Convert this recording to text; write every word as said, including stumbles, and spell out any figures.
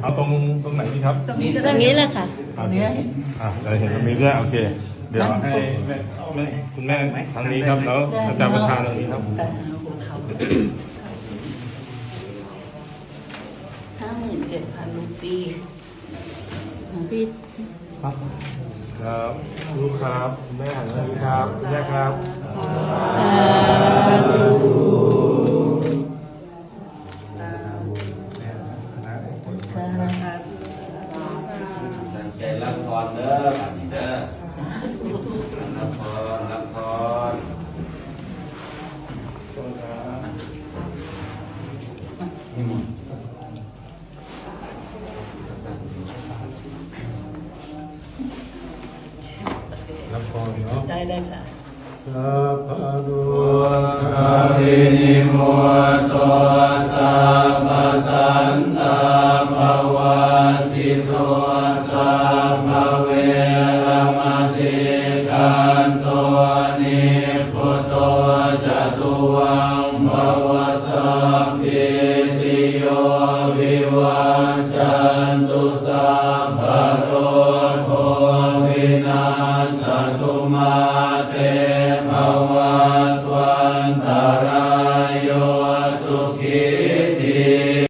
เอาตรงตรงไหนดีครับ ตรงนี้แหละค่ะ โอเค อ่ะเราเห็นตรงนี้ด้วย โอเค เดี๋ยวให้แม่แม่คุณแม่ทางนี้ครับ แล้วอาจารย์ประธานทางนี้ครับ ห้าหมื่นเจ็ดพันรูปี ของพี่ ครับ ลูกครับ แม่หันมาทางนี้ครับ แม่ครับ ตั้งใจรับพรเด้อ บัดนี้เด้อ รับพร รับพร รับพรเนาะ ได้ได้ค่ะ Sabbarogavinimutto, sabbasantāpavajjito, sabbaveramatikkanto, nibbuto ca tuvaṃ bhava. Sabbītiyo vivajjantu, sabbarogo vinassatu, mā te